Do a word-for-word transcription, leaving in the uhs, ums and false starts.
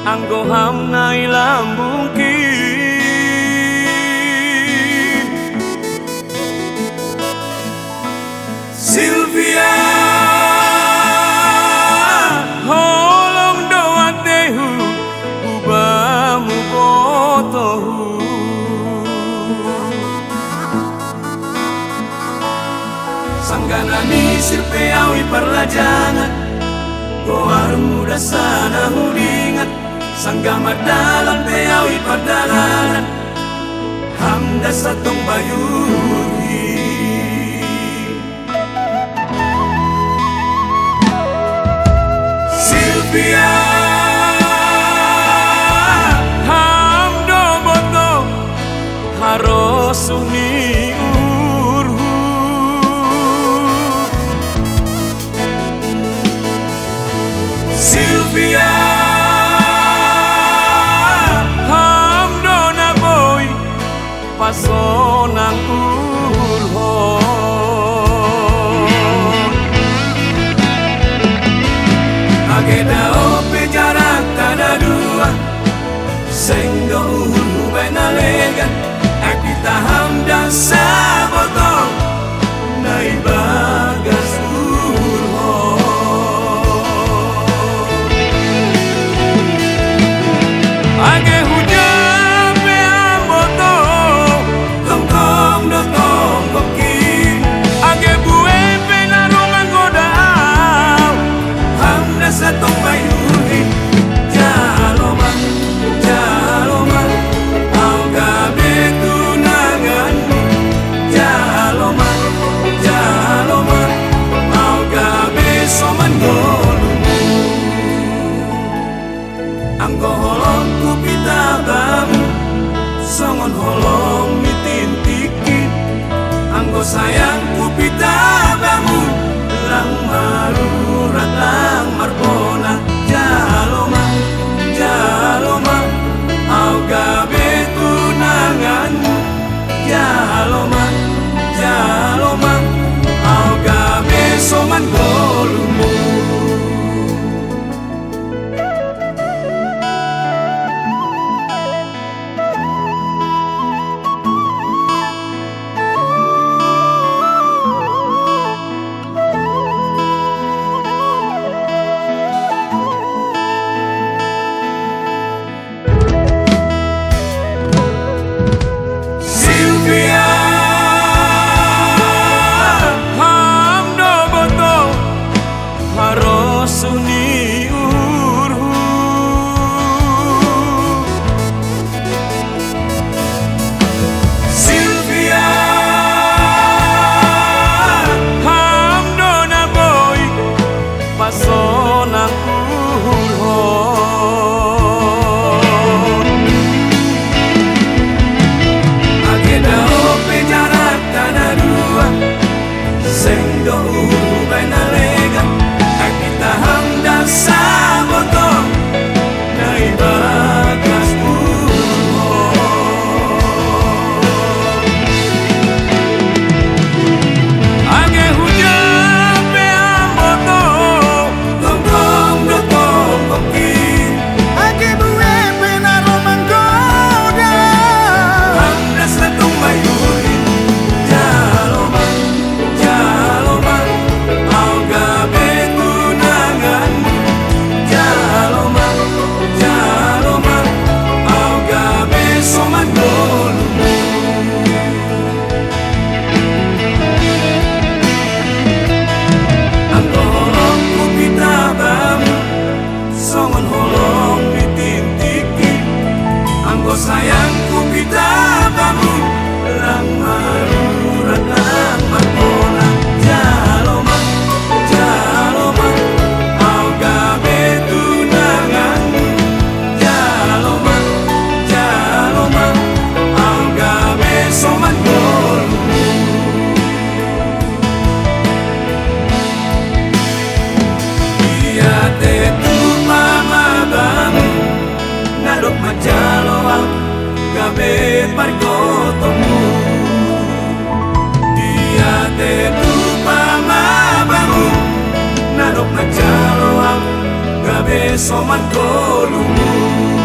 Anggo ham na i lambungki, Silvia, holong do atehu, hubamu botohu. Sanggah na misir pe au i parlajangan, goarmu dasa na huringat. Sanggah mardalan pe au i pardalanan, ham dasa tong bayuhi. Silvia, ham do boto harosuh ni uhurhu. Silvia, ham do na boi pasonang uhurhon. Age dao pe jaranta na dua, seng do uhurhu baen na legan. Aek pita ham dasa boto na i bagas uhurhon. Age huja pe ham boto, tongtong do tonggongki. Age bue pe na ro manggoda au, ham dasa tong bayuhi. Jalo ma, jalo ma, au gabe tunanganmu. Jalo ma, jalo ma, au gabe soman ngolumu. Anggo holong hupita bamu, songon holong ni tintingki. Anggo sayang hupita bamu, lang marurat lang marbona. Jalo ma, jalo ma, au gabe tunanganmu. Jalo ma, jalo ma, au gabe soman ngolumu. Silvia, ham do boto harosuh ni uhurhu. Silvia, ham do na boi pasonang uhurhon. Age dao pe jaranta na dua, seng do uhurhu baen na legan. Aek pita ham dasa boto na i bagas uhurhon. Age huja pe ham boto, tongtong do tonggongki. Age bue pe na ro manggoda, ham dasa tong bayuhi. Jalo ma, jalo ma, au gabe tunanganmu. Jalo ma, jalo ma, au gabe soman ngolumu. Anggo holong hupita bamu, songon holong ni tintingki. Anggo sayang hupita bamu, lang marurat lang marbona. Jalo ma, jalo ma, au gabe tunanganmu. Jalo ma, jalo ma, au gabe soman ngolumu. Dia tetu ma bamu, na dok manjalo au gabe pargotomu. Dia tetu ma bamu, na dok manjalo au gabe pe so mangolu mu.